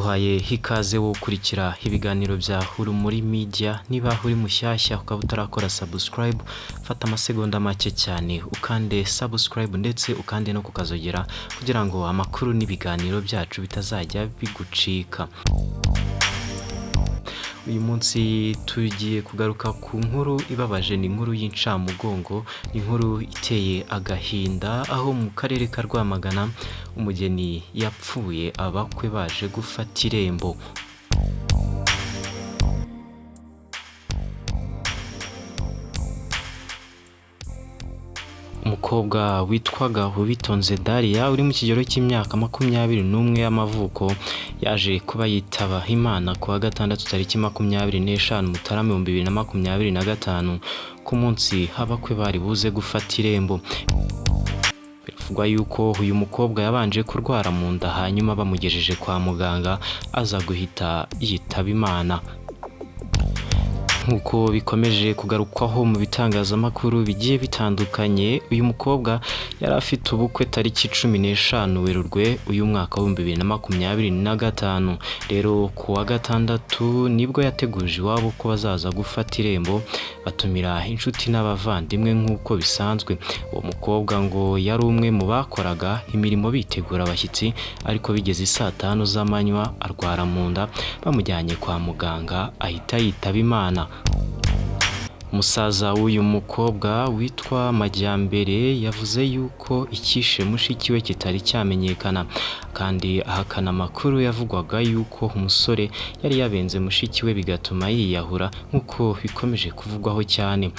Nguhaye ikaze wo gukurikira ibiganiro bya Urumuri Media. Niba uri mushyashya ukaba utarakora subscribe, fata amasegonda make cyane ukande subscribe ndetse ukande no kukazogera kugira ngo amakuru n'ibiganiro byacu bitazajya bigucika. Uyu munsi tugiye kugaruka ku nkuru ibabaje, ni inkuru y'incamugongo, ni inkuru iteye agahinda, aho mu karere ka Rwamagana umugeni yapfuye abakwe baje gufata irembo. Umukobwa witwaga Uwitonze Dariya uri mu kigero cy'imyaka 21 y'amavuko yaje kuba yitaba Imana ku wa gatandatu tariki 25 Mutarama 2025, ku munsi abakwe bari buze gufata irembo. Bivugwa yuko uyu mukobwa yabanje kurwara mu nda, hanyuma bamugejeje kwa muganga aza guhita yitaba Imana. Nk'uko bikomeje kugarukwaho mu bitangazamakuru bigiye bitandukanye, uyu mukobwa yari afite ubukwe tariki 15 Werurwe uyu mwaka wa 2025. Rero ku wa gatandatu nibwo yateguje iwabo ko bazaza gufata irembo, batumira inshuti n'abavandimwe nk'uko bisanzwe. Uwo mukobwa ngo yari umwe mu bakoraga imirimo bitegura abashyitsi, ariko bigeze saa tanu z'amanywa arwara mu nda, bamujyanye kwa muganga ahita yitaba Imana. Musaza w'uyu mukobwa witwa Majyambere yavuze yuko icyishe mushiki we kitari cyamenyekana, kandi ahakana amakuru yavugwaga yuko umusore yari yabenze mushiki we bigatuma yiyahura, nk'uko bikomeje kuvugwaho cyane.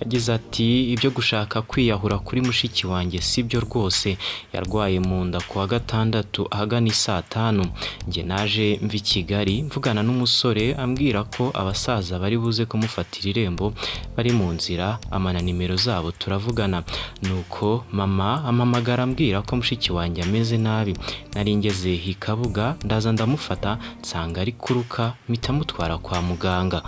Yagize ati ibyo gushaka kwiyahura kuri mushiki wanjye sibyo rwose, yarwaye mu nda ku wa gatandatu ahagana i saa tanu, njye naje mva i Kigali mvugana n'umusore ambwira ko abasaza bari buze kumufatira irembo bari mu nzira, amana nimero zabo turavugana, nuko mama ampamagara ambwira ko mushiki wanjye ameze nabi, nari ngeze i Kabuga ndaza ndamufata nsanga ari kuruka mpita mutwara kwa muganga.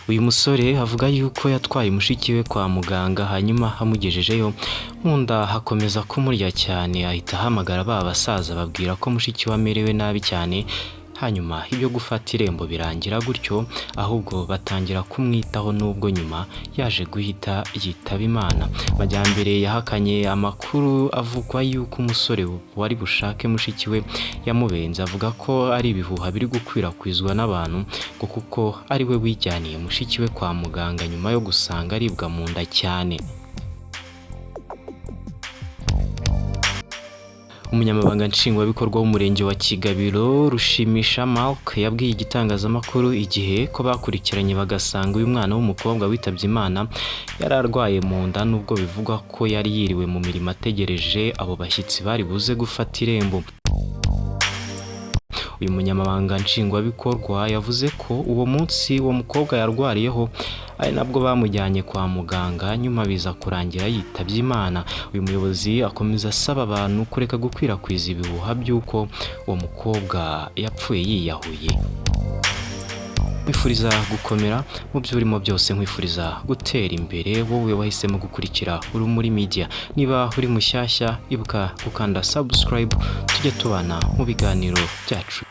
Uyu musore avuga yuko yatwaye mushiki we kwa muganga, hanyuma amugejejeyo mu nda hakomeza kumurya cyane, ahita ahamagara ba basaza babwira ko mushiki we amerewe nabi cyane, hanyuma ibyo gufata irembo birangira gutyo, ahubwo batangira kumwitaho nubwo nyuma yaje guhita yitaba Imana. Majyambere yahakanye amakuru avugwa yuko umusore wari bushake mushiki we yamubenze, avuga ko ari ibihuha biri gukwirakwizwa n'abantu ngo kuko ari we wijyaniye mushiki we kwa muganga nyuma yo gusanga aribwa mu nda cyane. Umunyamabanga nshingwabikorwa w'umurenge wa Kigabiro Rushimisha Mark yabwiye igitangazamakuru Igihe ko bakurikiranye bagasanga uyu mwana w'umukobwa witabye Imana yari arwaye mu nda, nubwo bivugwa ko yari yiriwe mu mirimo ategereje abo bashyitsi bari buze gufata irembo. Uyu munyamabanga nshingwabikorwa yavuze ko uwo munsi uwo mukobwa yarwariyeho ari nabwo bamujyanye kwa muganga, nyuma biza kurangira yitabye Imana. Uyu muyobozi akomeza asaba abantu kureka gukwirakwiza ibihuha by'uko uwo mukobwa yapfuye yiyahuye. Nkwifuriza gukomera mu byo urimo byose, nkwifuriza gutera imbere wowe wahisemo gukurikira Urumuri Media. Niba uri mushyashya ibuka gukanda subscribe tujye tubana mu biganiro byacu.